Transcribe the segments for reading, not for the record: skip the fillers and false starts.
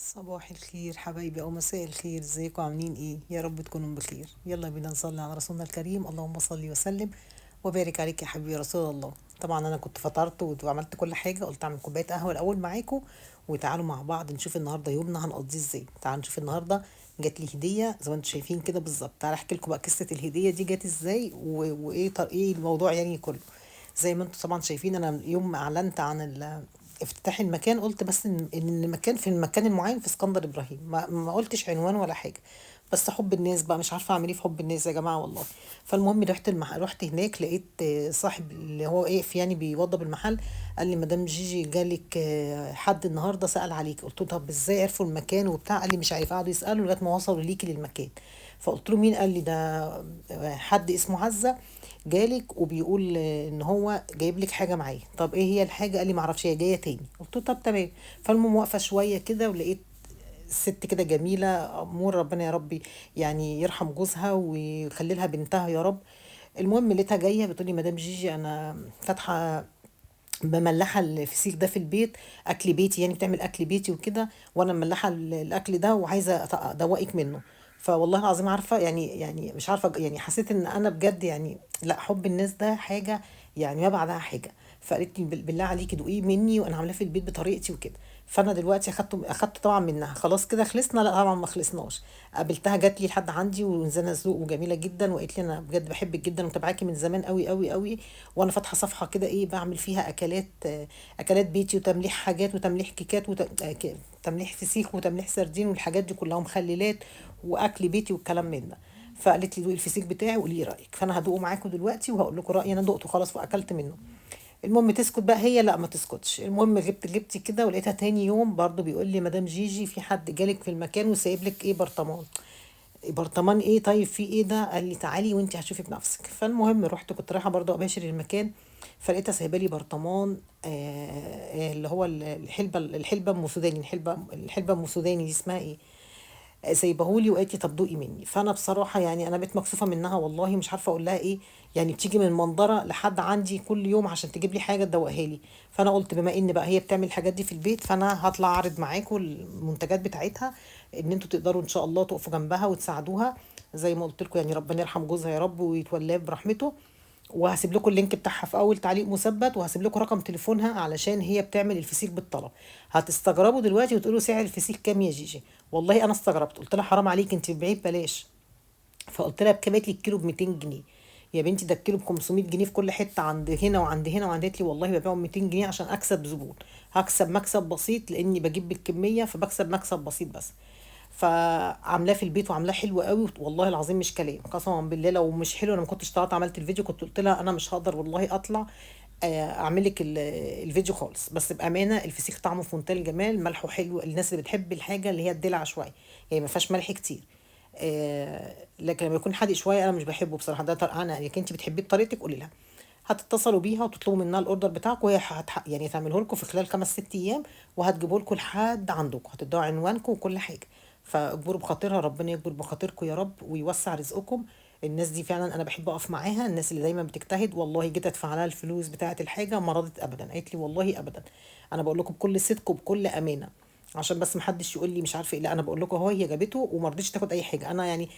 صباح الخير حبايبي او مساء الخير، ازيكم عاملين ايه؟ يا رب تكونوا بخير. يلا بينا نصلي على رسولنا الكريم، اللهم صل وسلم وبارك عليك يا حبيبي يا رسول الله. طبعا انا كنت فطرت وعملت كل حاجة، قلت اعمل كوباية قهوة الاول معاكم وتعالوا مع بعض نشوف النهارده يومنا هنقضيه ازاي. تعالوا نشوف النهارده جات لي هديه زي ما انتم شايفين كده بالظبط. تعالوا احكي لكم بقى قصة الهدية دي جت ازاي وايه ايه الموضوع يعني كله. زي ما انتم طبعا شايفين انا يوم ما اعلنت عن افتتاح المكان قلت بس ان المكان في المكان المعين في اسكندر ابراهيم، ما قلتش عنوان ولا حاجة، بس حب الناس بقى مش عارفه اعمل ايه في حب الناس يا جماعة والله. فالمهم رحت هناك لقيت صاحب اللي هو واقف يعني بيوضب المحل، قال لي مدام جيجي جالك حد النهارده سأل عليك. قلت له طب ازاي عرفوا المكان وبتاع؟ قال لي مش عارف، قعدوا يسالوا لغاية ما وصلوا ليكي للمكان. فقلت له مين؟ قال لي ده حد اسمه عزه جالك وبيقول ان هو جايب لك حاجة معاه. طب ايه هي الحاجة؟ قال لي معرفش، هي جاية تاني. قلت له طب تمام. فالمهم واقفة شوية كده ولقيت ست كده جميلة امور، ربنا يا ربي يعني يرحم جوزها ويخلي لها بنتها يا رب. المهم لقيتها جاية بتقول لي مدام جيجي انا فاتحة بملحه الفسيخ ده في البيت، اكل بيتي يعني، بتعمل اكل بيتي وكده، وانا مملحه الاكل ده وعايزه ادوقك منه. فوالله العظيم عارفه يعني مش عارفه يعني، حسيت ان انا بجد يعني لا، حب الناس ده حاجة يعني ما بعدها حاجة. فقالت لي بالله عليكي دوقيه مني وانا عاملاه في البيت بطريقتي وكده. فانا دلوقتي اخدت طبعا منها، خلاص كده خلصنا؟ لا طبعا ما خلصناش. قابلتها جات لي لحد عندي ونزلنا ذوق وجميلة جدا، وقالت لي انا بجد بحبك جدا ومتابعاكي من زمان قوي قوي قوي، وانا فاتحة صفحة كده ايه بعمل فيها اكلات بيتي وتمليح حاجات وتمليح كيكات وتمليح فسيخ وتمليح سردين والحاجات دي كلها ومخللات واكل بيتي والكلام من ده. فقالت لي دوقي الفسيخ بتاعي وقولي رايك. فانا هدوقه معاكم دلوقتي وهقول لكم رايي، انا دقته خلاص واكلت منه. المهم تسكت بقى هي؟ لا ما تسكتش. المهم جبت كده ولقيتها تاني يوم برضو بيقول لي مدام جيجي في حد جالك في المكان وسايب لك ايه برطمان. برطمان ايه؟ طيب في ايه ده؟ قال لي تعالي وانت هتشوفي بنفسك. فالمهم رحت، كنت رايحة برضو اباشر المكان، فلقيتها سايبه لي برطمان اللي هو الحلبة ام سوداني، الحلبة ام سوداني دي اسمها ايه، سايبهولي وقالت لي طب دوقي مني. فانا بصراحة يعني انا بقيت مكسوفه منها والله، مش عارفه اقول لها ايه، يعني بتيجي من منظره لحد عندي كل يوم عشان تجيب لي حاجة تدوقها لي. فانا قلت بما ان بقى هي بتعمل الحاجات دي في البيت، فانا هطلع اعرض معاكم المنتجات بتاعتها، ان انتوا تقدروا ان شاء الله تقفوا جنبها وتساعدوها زي ما قلت لكم، يعني ربنا يرحم جوزها يا رب ويتولاه برحمته. وهسيب لكم ال link بتاعها في اول تعليق مثبت، وهسيب لكم رقم تليفونها علشان هي بتعمل الفسيخ بالطلب. هتستغربوا دلوقتي وتقولوا سعر الفسيخ كام يا جيجي؟ والله انا استغربت، قلت لها حرام عليك انت بتبيعيه ببلاش. فقلت لها بكام؟ قالت لي الكيلو ب 200 جنيه. يا بنتي ده الكيلو ب 500 جنيه في كل حتة، عند هنا وعند هنا وعند. قالت لي والله ببيعه ب 200 جنيه عشان اكسب زبون، هكسب مكسب بسيط لاني بجيب بالكمية، فبكسب مكسب بسيط بس. فعاملاه في البيت وعاملاه حلو قوي والله العظيم، مش كلام قسما بالله. لو مش حلو انا ما كنتش طلعت عملت الفيديو، كنت قلت لها انا مش هقدر والله اطلع اعمل لك الفيديو خالص. بس بامانه الفسيخ طعمه في منتهى الجمال، ملحة حلو، الناس اللي بتحب الحاجة اللي هي الدلع شوية يعني ما فيهاش ملح كتير، لكن لما يكون حادق شوية انا مش بحبه بصراحة. ده انا لكن انت بتحبيه بطريقتك قولي لها. هتتصلوا بيها وتطلبوا منها ال order بتاعكم، وهي يعني تعمله لكم في خلال 5 6 ايام، وهتجيبه لكم لحد عندكم، هتدوا عنوانكم وكل حاجة. فاجبروا بخاطرها، ربنا يجبر بخاطركم يا رب ويوسع رزقكم. الناس دي فعلا انا بحب اقف معاها، الناس اللي دايما بتجتهد. والله جيت ادفع لها الفلوس بتاعه الحاجة ما رضت ابدا، قالت لي والله ابدا. انا بقول لكم بكل صدق وبكل امانه عشان بس ما حدش يقول لي مش عارفه ايه، لا انا بقول لكم اهو هي جابته وما رضتش تاخد اي حاجة. انا يعني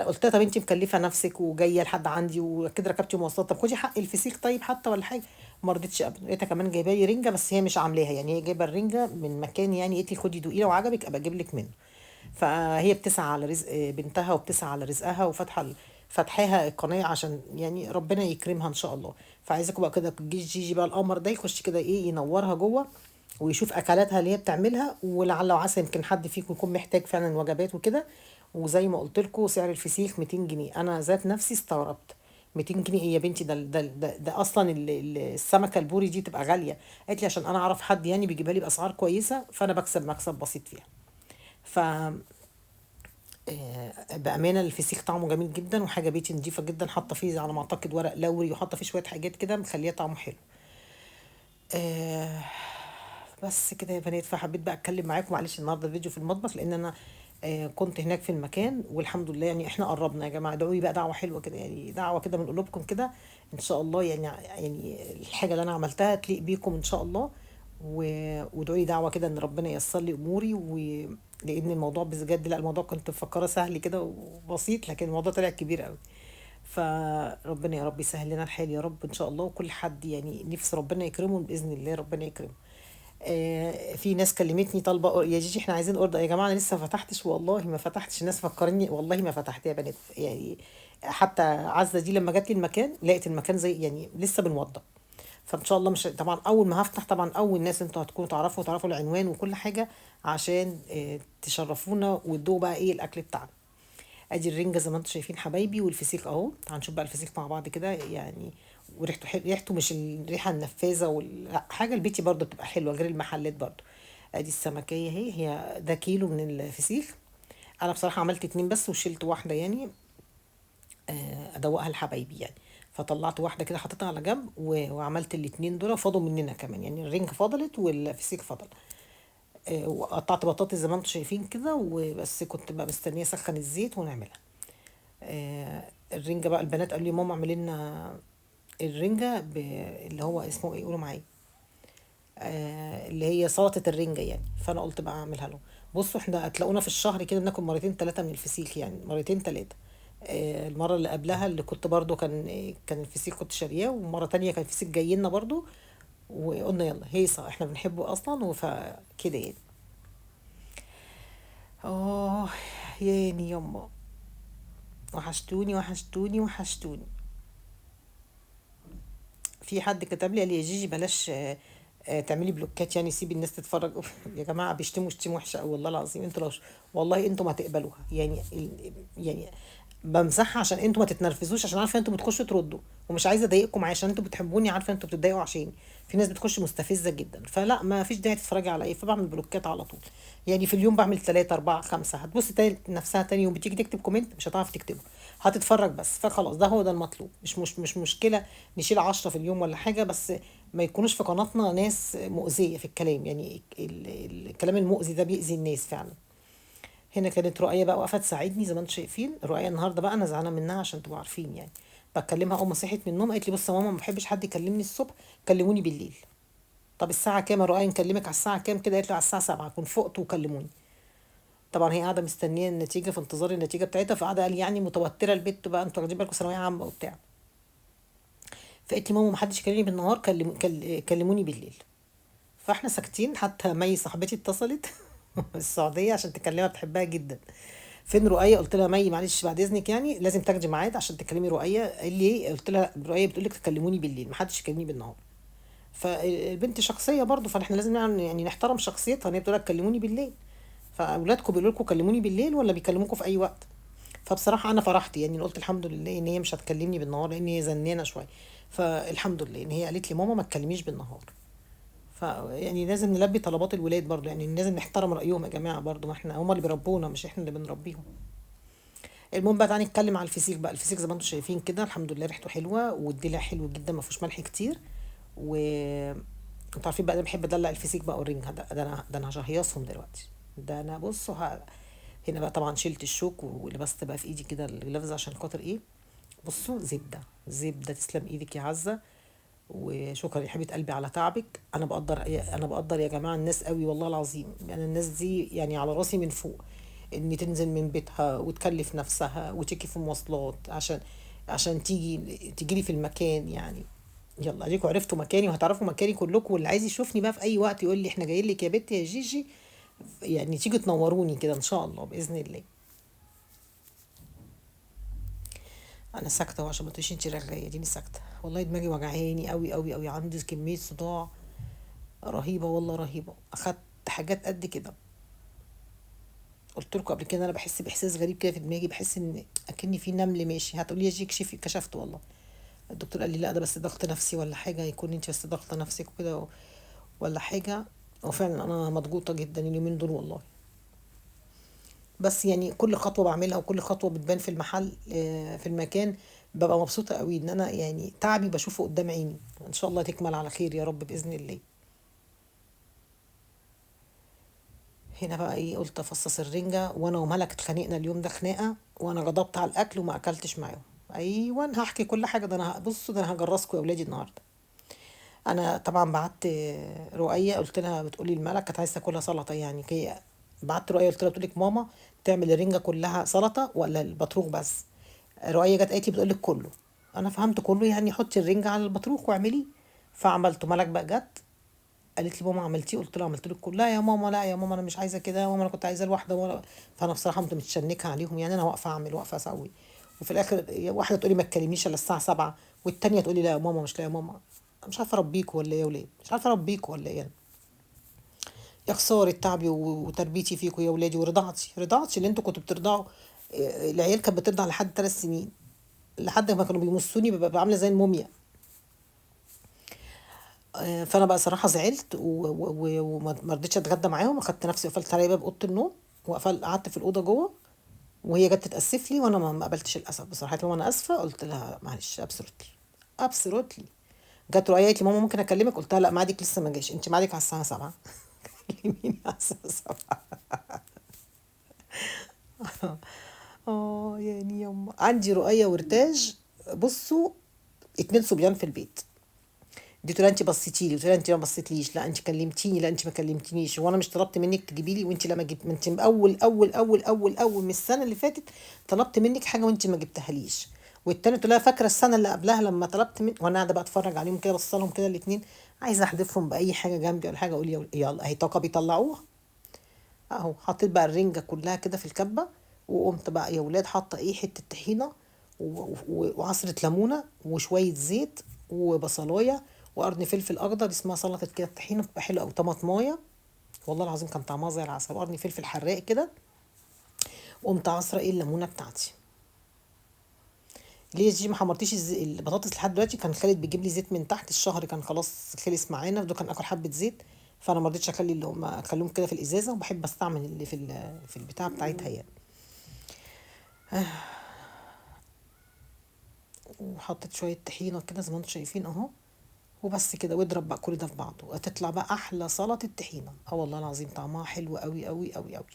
قلت لها طب انت مكلفة نفسك وجاية لحد عندي وكده ركبتي مواصلات، طب خدي حق الفسيخ طيب حتى ولا حاجة. ما رضتش ابدا. لقيتها كمان جايبه لي رنجه، بس هي مش عاملاها، يعني هي جايبه الرنجه من مكان، يعني قالت لي خدي دوقي لو عجبك ابقى اجيب لك منه. فهي بتسعى على رزق بنتها وبتسعى على رزقها، وفاتحه فاتحاها القناة عشان يعني ربنا يكرمها ان شاء الله. فعايزاكم بقى كده جيجي بقى القمر ده يخش كده ايه ينورها جوه ويشوف اكلاتها اللي هي بتعملها، ولعل وعسى يمكن حد فيكم يكون محتاج فعلا وجبات وكده. وزي ما قلت لكم سعر الفسيخ 200 جنيه، انا ذات نفسي استغربت 200 جنيه ايه يا بنتي؟ ده ده ده, ده اصلا السمكة البوري دي تبقى غالية. قالت لي عشان انا اعرف حد يعني بيجيبها لي باسعار كويسة، فانا بكسب مكسب بسيط فيها. ف بامانه الفسيخ طعمه جميل جدا، وحاجه بيتي نضيفه جدا، حاطه فيه على ما اعتقد ورق لوري، وحاطه فيه شوية حاجات كده مخليه طعمه حلو. بس كده يا بنات. فحبيت بقى اتكلم معاكم، معلش النهارده الفيديو في المطبخ لان انا كنت هناك في المكان، والحمد لله يعني احنا قربنا يا جماعة. ادعوا لي بقى دعوه حلوة كده، يعني دعوه كده من قلوبكم كده ان شاء الله، يعني الحاجة اللي انا عملتها تليق بيكم ان شاء الله. وادعوا لي دعوه كده ان ربنا ييسر لي اموري، لان الموضوع بجد، لا الموضوع كنت مفكرة سهل كده وبسيط، لكن الموضوع طلع كبير قوي. فربنا يا رب يسهل لنا الحال يا رب ان شاء الله، وكل حد يعني نفس ربنا يكرمه باذن الله، ربنا يكرمه. في ناس كلمتني طالبه يا جيجي احنا عايزين order. يا جماعة انا لسه ما فتحتش، والله ما فتحتش. الناس فكرني والله ما فتحت يا بنات، يعني حتى عزه دي لما جت لي المكان لقيت المكان زي يعني لسه بنوضب. فان شاء الله مش طبعا اول ما هفتح، طبعا اول ناس انتوا هتكونوا تعرفوا العنوان وكل حاجة عشان تشرفونا وتدوقوا بقى ايه الاكل بتاعنا. ادي الرنجه زي ما انتم شايفين حبايبي، والفسيخ اهو. هنشوف بقى الفسيخ مع بعض كده يعني، وريحته حلو، ريحته مش الريحة النفاذه لا حاجة البيتي برضو بتبقى حلوة غير المحلات برضو. ادي السمكيه اهي، هي ده كيلو من الفسيخ. انا بصراحة عملت 2 بس وشلت واحدة يعني، ادوقها لحبايبي يعني. فطلعت واحدة كده حطيتها على جنب، وعملت الاتنين دول فاضوا مننا كمان يعني، الرنجه فضلت والفسيخ فضل. وقطعت بطاطس زي ما انتم شايفين كده، وبس كنت بقى مستنيه اسخن الزيت ونعملها. الرنجه بقى البنات قالوا لي ماما اعملي لنا الرنجه اللي هو اسمه ايه، قولوا معايا، اللي هي سلطة الرنجه يعني. فانا قلت بقى اعملها لهم. بصوا احنا هتلاقونا في الشهر كده بناكل مرتين 3 من الفسيخ يعني، مرتين 3. المرة اللي قبلها اللي كنت برضو كان الفسيخ كنت شارياه، ومرة تانية كان الفسيخ جاي لنا برضو، وقلنا يلا هيصه احنا بنحبه اصلا، فكده يعني. ياني يما وحشتوني وحشتوني وحشتوني. في حد كتب لي قال لي يا جيجي بلاش، تعملي بلوكات يعني، سيبي الناس تتفرج. يا جماعة بيشتموا شتيمه وحشة قوي والله العظيم، انتوا لو والله انتوا ما هتقبلوها يعني، يعني بمسحها عشان انتوا ما تتنرفزوش، عشان عارفه انتوا بتخشوا تردوا، ومش عايزه اضايقكم عشان انتوا بتحبوني، عارفه انتوا بتتضايقوا عشاني. في ناس بتخش مستفزة جدا، فلا ما فيش داعي تتفرجي على ايه، فبعمل بلوكات على طول يعني. في اليوم بعمل 3 4 5، هتبص تاني نفسها تاني يوم بتيجي تكتب comment مش هتعرف تكتبه، هتتفرج بس. فخلاص ده هو ده المطلوب، مش مشكلة نشيل 10 في اليوم ولا حاجة، بس ما يكونوش في قناتنا ناس مؤذية في الكلام يعني. الكلام المؤذي ده بيأذي الناس فعلا. هنا كانت رؤية بقى واقفة تساعدني زي ما انتم شايفين. رؤية النهارده بقى انا زعلانة منها عشان تبقوا عارفين يعني، بكلمها اول ما صحيت من النوم قالت لي بص يا ماما ما بحبش حد يكلمني الصبح، كلموني بالليل. طب الساعة كام يا رؤية نكلمك على الساعة كام كده؟ قالت لي على الساعة 7 اكون فقت وكلموني. طبعا هي قاعدة مستنيه النتيجة، في انتظار النتيجة بتاعتها، فقاعدة قال يعني متوترة البت بقى، انتوا واخدين بالكم ثانوية عامة وبتاع. فقالت لي ماما ما حدش يكلمني بالنهار، كلموني بالليل. فاحنا ساكتين، حتى مي صاحبتي اتصلت السعودية عشان تكلمها، بتحبها جدا. فين رؤية؟ قلت لها مي معلش بعد اذنك يعني لازم تاخدي ميعاد عشان تكلمي رؤية. قال لي ايه؟ قلت لها رؤية بتقول لك تكلموني بالليل، ما حدش يكلمني بالنهار. فالبنت شخصية برضو، فاحنا لازم يعني نحترم شخصيتها، ان هي بتقول لك كلموني بالليل. فاولادكم بيقولوا لكم كلموني بالليل ولا بيكلموكم في اي وقت؟ فبصراحة انا فرحت يعني، قلت الحمد لله ان هي مش هتكلمني بالنهار لان هي زنانه شوية. فالحمد لله ان هي قالت لي ماما ما تكلميش بالنهار. يعني لازم نلبي طلبات الولاد برضو، يعني لازم نحترم رأيهم يا جماعة برضو، ما احنا هما اللي بيربونا مش احنا اللي بنربيهم. المهم بقى تعالى نتكلم على الفسيخ بقى. الفسيخ زي ما انتم شايفين كده الحمد لله ريحته حلوة والدلع حلو جدا، ما فيهوش ملح كتير. و انتوا عارفين بقى انا بحب ادلع الفسيخ بقى والرنجة، ده انا هشهيصهم دلوقتي. ده انا بصوا هنا بقى طبعا شلت الشوك ولبست بقى في ايدي كده الجلافز عشان خاطر ايه، بصوا زبدة زبدة، تسلم ايدك يا عزة وشكرا يا حبيبه قلبي على تعبك. انا بقدر يا جماعة الناس قوي والله العظيم، يعني الناس دي يعني على راسي من فوق، ان تنزل من بيتها وتكلف نفسها وتيجي في مواصلات عشان تيجي لي في المكان يعني. يلا اديكوا عرفتوا مكاني وهتعرفوا مكاني كلكم، واللي عايز يشوفني بقى في اي وقت يقول لي احنا جايين لك يا بنتي يا جيجي، يعني تيجوا تنوروني كده ان شاء الله باذن الله. انا ساكته عشان ما تقوليش انت رغايه، ديني ساكته والله، دماغي وجعاني قوي قوي قوي، عندي كمية صداع رهيبة والله رهيبة. اخدت حاجات قد كده، قلت لكم قبل كده انا بحس باحساس غريب كده في دماغي، بحس ان اكني في نمل ماشي. هتقولي يا جيجي كشفي، كشفت والله. الدكتور قال لي لا ده بس ضغط نفسي ولا حاجة، يكون انت بس ضغطه نفسك وكده ولا حاجة. وفعلا انا مضغوطه جدا اليومين دول والله، بس يعني كل خطوة بعملها وكل خطوة بتبان في المحل، في المكان، ببقى مبسوطة قوي ان انا يعني تعبي بشوفه قدام عيني. ان شاء الله تكمل على خير يا رب باذن الله. هنا بقى ايه، قلت افصص الرنجه، وانا وملك اتخانقنا اليوم ده خناقه، وانا غضبت على الاكل وما اكلتش معاهم. ايوه هحكي كل حاجة، ده انا بصوا ده انا هجرسكم يا ولادي النهارده. انا طبعا بعت رؤية، قلت لها بتقولي الملك كانت عايزه تاكلها سلطة يعني، كي بعت رؤية قلت لها بتقول لك ماما تعمل الرنجه كلها سلطة ولا البطروخ بس؟ رؤية جت قالت لي بتقول لك كله. انا فهمت كله يعني حطي الرنجه على البطروخ واعمليه، فعملته. ملك بقى جت قالت لي ماما عملتيه؟ قلت لها عملت لك كله. لا يا ماما، لا يا ماما، انا مش عايزه كده يا ماما، انا كنت عايزه لوحده. وانا فانا بصراحة كنت متشنكه عليهم يعني، انا واقفة اعمل واقفة اسوي، وفي الاخر واحدة تقولي ما تكلمنيش الا الساعة 7، والتانية تقولي لا يا ماما مش لا يا ماما. انا مش عارفه اربيكوا ولا ايه يا ولاد، مش عارفه اربيكوا ولا ايه. يا خسارة تعبي وتربيتي فيكوا يا ولادي، ورضاعتي، رضاعتي اللي انتوا كنتوا بترضعوا. العيال كانت بترضع لحد 3 سنين، لحد ما كانوا بيمصوني ببقى عامله زي الموميا. فانا بقى صراحة زعلت وما رضيتش اتغدى معاهم، اخدت نفسي وقفلت عليا باب اوضة النوم، وقفل قعدت في الاوضة جوه، وهي جت تتاسف لي وانا ما قبلتش الاسف بصراحة. قالت لي ماما انا اسفه، قلت لها معلش absolutely absolutely. جت رؤية قالت لي ماما ممكن اكلمك؟ قلت لها لا ميعادك لسه ما جاش، انت ميعادك على الساعة 7. كلميني على الساعة 7. يعني يما عندي رؤية ورتاج، بصوا 2 صبيان في البيت. دي تقول انت بصيتي لي، قلت لها انت ما بصيتليش، لا انت كلمتيني، لا انت ما كلمتنيش، وانا مش طلبت منك تجيبي لي وانت لا ما جبت، ما انت اول اول اول اول اول من السنة اللي فاتت طلبت منك حاجة وانت ما جبتهاليش. والتانية تقول لها فاكره السنة اللي قبلها لما طلبت من، وانا قاعدة بقى اتفرج عليهم كده، بصلهم كده الاثنين، عايزه احذفهم باي حاجة جنبي ولا حاجة، اقول يلا اهي طاقة بيطلعوها اهو. حطيت بقى الرنجه كلها كده في الكبه، وقمت بقى يا ولاد حاطه ايه حتة طحينه وعصره ليمونه وشوية زيت وبصلايه وقرن فلفل اخضر، اسمها سلطة كده الطحينه، بتبقى حلوة قوي، طماطمايه والله العظيم كان طعمها زي العسل، وقرن فلفل حراق كده. وقمت عصره ايه الليمونه بتاعتي. ليه دي ما حمرتيش البطاطس لحد دلوقتي؟ كان خالد بيجيب لي زيت من تحت، الشهر كان خلاص خلص معانا، وده كان اكل حبه زيت، فانا ما رضيتش اخلي اللي هم اخليهم كده في الازازه، وبحب استعمل اللي في البتاع بتاعتها يعني. وحطيت شوية طحينه كده زي ما انتم شايفين اهو، وبس كده، واضرب بقى كل ده في بعضه، وهتطلع بقى احلى سلطة طحينه. والله العظيم طعمها حلو قوي قوي قوي قوي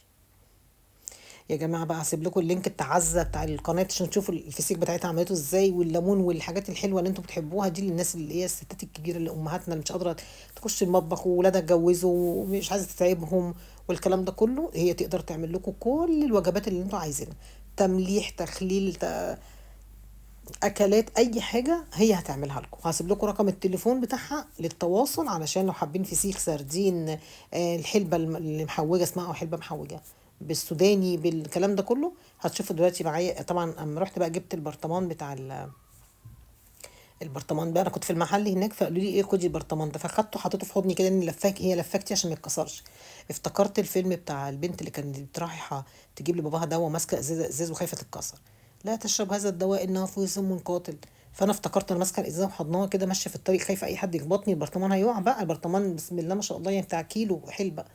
يا جماعة. بقى هسيب لكم ال link بتاع عزه بتاع القناة عشان تشوفوا الفسيخ بتاعتها عملته ازاي، والليمون والحاجات الحلوة اللي انتم بتحبوها دي، للناس اللي هي الستات الكبيرة اللي امهاتنا اللي مش قادرة تخش المطبخ وولادها اتجوزوا ومش عايزه تتعبهم والكلام ده كله، هي تقدر تعمل لكم كل الوجبات اللي انتم عايزينها، تمليح، تخليل، اكلات، اي حاجة هي هتعملها لكم. هسيب لكم رقم التليفون بتاعها للتواصل، علشان لو حابين فسيخ، سردين، الحلبة اللي محوجه اسمها، او حلبة محوجه بالسوداني بالكلام ده كله، هتشوفوا دلوقتي معايا. طبعا اما رحت بقى جبت البرطمان بتاع البرطمان بقى، انا كنت في المحل هناك فقالوا لي ايه خدي البرطمان ده، فاخدته حطيته في حضني كده، ان لفاك هي لفاكتي عشان ما يتكسرش. افتكرت الفيلم بتاع البنت اللي كانت رايحة تجيب لباباها دواء ماسكه ازاز وخايفة تتكسر، لا تشرب هذا الدواء انه فيه سم قاتل. فانا افتكرت انا ماسكه الازازه وحضناها كده ماشية في الطريق، خايفة اي حد يخبطني البرطمان هيقع بقى، البرطمان بسم الله ما شاء الله يعني بتاع كيلو حلبة،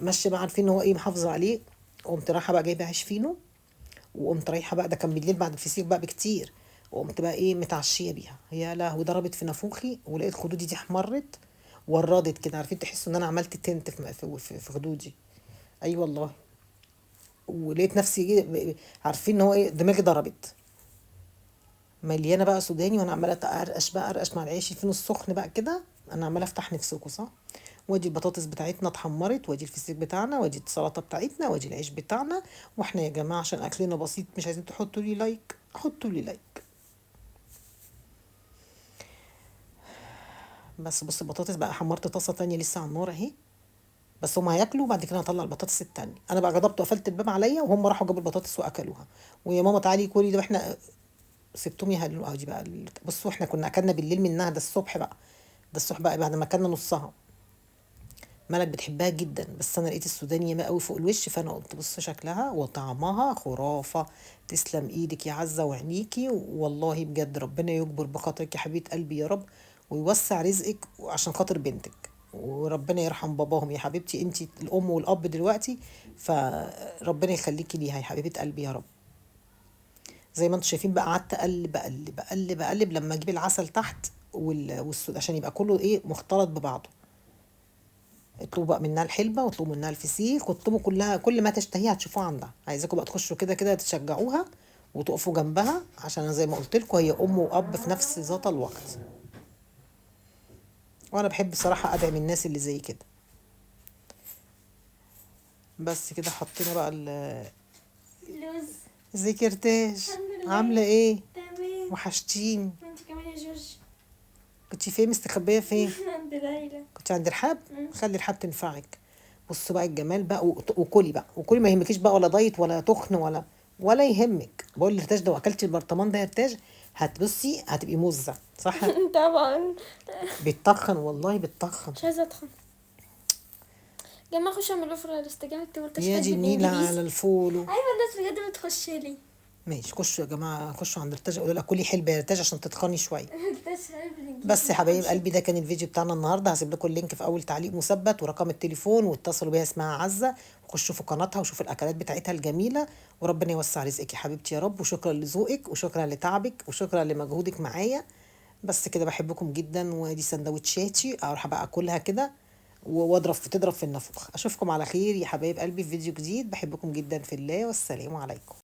ماشية بقى عارفين ان هو ايه محافظة عليه. قمت رايحة بقى جايبه عيش فينو، وقمت رايحة بقى، ده كان بالليل بعد الفسيخ بقى بكتير، وقمت بقى ايه متعشيه بيها. يا لهوي ضربت في نافوخي، ولقيت خدودي دي احمرت وردت كده، عارفين تحسوا ان انا عملت تنت في خدودي، اي أيوة والله. ولقيت نفسي ايه، عارفين ان هو ايه، دماغي ضربت مليانة بقى سوداني، وانا عماله ارقش بقى، ارقش مع العيش الفينو السخن بقى كده، انا عماله افتح نفسكم صح. وادي البطاطس بتاعتنا اتحمرت، وادي الفسيخ بتاعنا، وادي السلطة بتاعتنا، وادي العيش بتاعنا. واحنا يا جماعة عشان اكلنا بسيط مش عايزين تحطوا لي like، حطوا لي like بس. بص البطاطس بقى حمرت طاسه تانية لسه على النار اهي، بس هم هياكلوا وبعد كده هطلع البطاطس التانية. انا بقى غضبت وقفلت الباب عليا، وهم راحوا جابوا البطاطس واكلوها، ويا ماما تعالي كلي ده، واحنا سبتهم يهلوا. اهو دي بقى بصوا احنا كنا اكلنا بالليل منها، ده الصبح بقى، ده الصبح بقى بعد ما اكلنا نصها. ملك بتحبها جدا، بس انا لقيت السوداني ياما قوي فوق الوش، فانا قلت بص شكلها وطعمها خرافه. تسلم ايدك يا عزه وعينيكي، والله بجد ربنا يجبر بخاطرك يا حبيبه قلبي يا رب، ويوسع رزقك عشان خاطر بنتك، وربنا يرحم باباهم يا حبيبتي، انتي الام والاب دلوقتي، فربنا يخليكي ليها يا حبيبه قلبي يا رب. زي ما انتم شايفين بقى قعدت اقلب اقلب اقلب اقلب لما اجيب العسل تحت عشان يبقى كله ايه مختلط ببعضه. اطلبوا بقى منها الحلبة، واطلبوا منها الفسيخ، واطلبوا كلها كل ما تشتهيها هتشوفوها عندها. عايزاكم بقى تخشوا كده كده تشجعوها وتقفوا جنبها، عشان انا زي ما قلت لكم هي ام واب في نفس ذات الوقت. وانا بحب صراحة ادعم الناس اللي زي كده. بس كده حطينا بقى اللوز. ازيك يا رتاج؟ الحمد لله. عامله ايه؟ تمام. وحشتيني. وانت كمان يا جورج. كنتي فين؟ مستخبيه فين؟ عند ليلى. كنت عند رحاب؟ خلي رحاب تنفعك. بصوا بقى الجمال بقى، وكلي بقى، وكلي ما يهمكيش بقى ولا دايت ولا تخن ولا يهمك. بقول لرتاج لو اكلتي البرطمان ده يا رتاج هتبصي هتبقي مزه، صح؟ طبعا. بتطخن والله بتطخن. مش عايزه اتخن. جماعة خش اعملوا follow على الانستجرام، اكتبوا رتاج يا حلب دي النيله بالانجليزي. على ال follow. ايوه الناس بجد بتخش لي. ماشي، خشوا يا جماعة، خشوا عند رتاج قولوا لها كلي حلبة يا رتاج عشان تتخني شوية. رتاج حلب بالانجليزي. بس يا حبايب قلبي ده كان الفيديو بتاعنا النهارده. هسيب لكم ال link في اول تعليق مثبت ورقم التليفون، واتصلوا بيها، اسمها عزه، وخشوا في قناتها وشوفوا الاكلات بتاعتها الجميلة، وربنا يوسع رزقك يا حبيبتي يا رب. وشكرا لذوقك، وشكرا لتعبك، وشكرا لمجهودك معايا. بس كده بحبكم جدا. ودي سندوتشاتي اروح بقى اكلها كده واضرب في تضرب في النافوخ. اشوفكم على خير يا حبايب قلبي في فيديو جديد. بحبكم جدا في الله، والسلام عليكم.